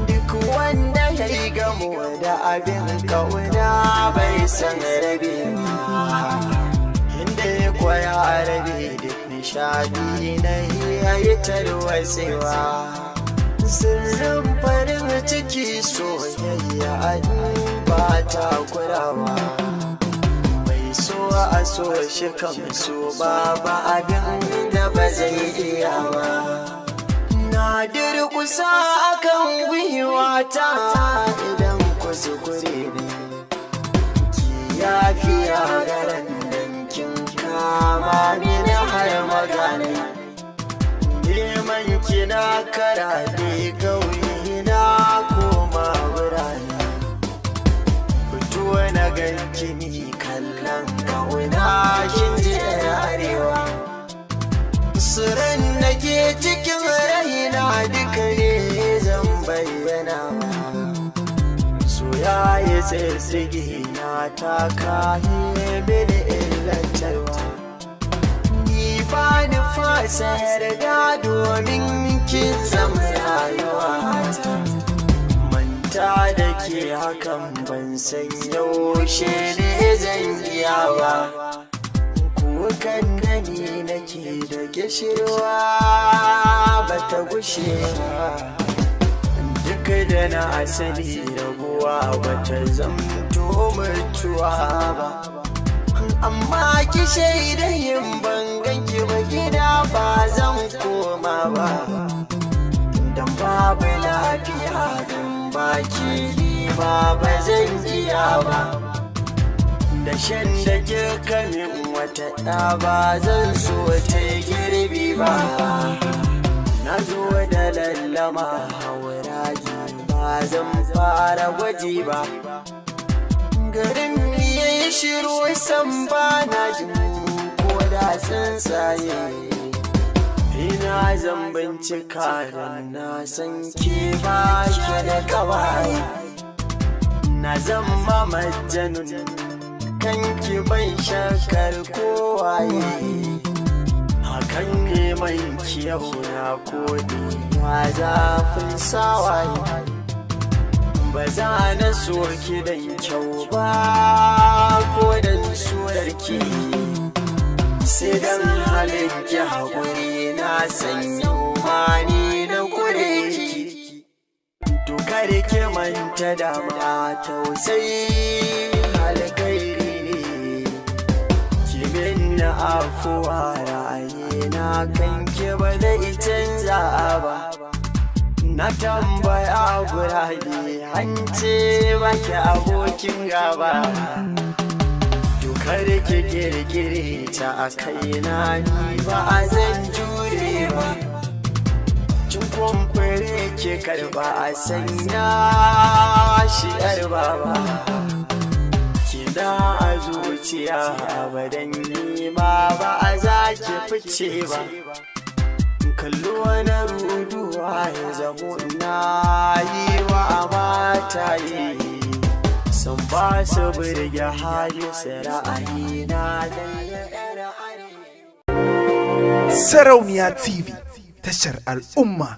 Duk wanda ya yi gamo da abin kauna bai san rabewa, inda ya kwaya rabe, duk nishadi na yayi tarwatsewa. Sirrin farin ciki soyayya ba ta kurawa. Mai so a so shi kam so ba abin da ba zai iya ba. Na durkusa akan gwiwata idan kuskure ne, ki yafiya garan dankin kama mini har magana. Neman kina karaɗe ƙauye na koma birane. Fito na ganki ni kallon ƙauna, kin ji arewa. Sirrin da ke cikin raina duka ne zan bayyana. So ya yi tsitsige na taka mini illantarwa. Ni ba ni fasa yarda domin kin zama rayuwa. Manta da ke hakan ban san yaushe ne zan iya ba. Kukan da ni nake da kishirwa ba ta gushe ba. Duk da na asali rabuwa ba ta zamto mutuwa ba, amma ki shaida yin banganki ba, gida ba zan koma ba. Dan babu lafiya dan baki ba, ba zan iya ba. Da shan da kika min wata ɗa ba zan so ta girbi ba. Na zo da lallama hauraji, ba zan fara gwaji ba. Garin ya yi shiru san ba na jin ko da tsuntsaye. Ina zan bincika da na san ke ba ke da kawai. Na zama majanun kanki, ban shakar kowaye. Hakan neman kiyau na kodi ya zafin sawaye. Ba za na so ki dan kyau ba ko dan surarki, sai dan halin ki. Haƙuri na san yau ma ni na kure ki. To kare ki manta da ma tausayi alkhairi ne. Ki min na afuwa, ra'ayina kan ki ba zai canza ba. Na tambaya gurabe, an ce baki abokin gaba. To kare ki kirkire ta a kaina, ni ba a zan jure ba. Cin kwamfure ke karba a sanya shi yar baba. Kina a zuciya abadan, nima ba a za ki fice ba. Kallo na ruduwa ya zamo na yi wa mata yi. Sun ba su burge hali su ra'ayi na. Sarauniya TV, tashar al'umma.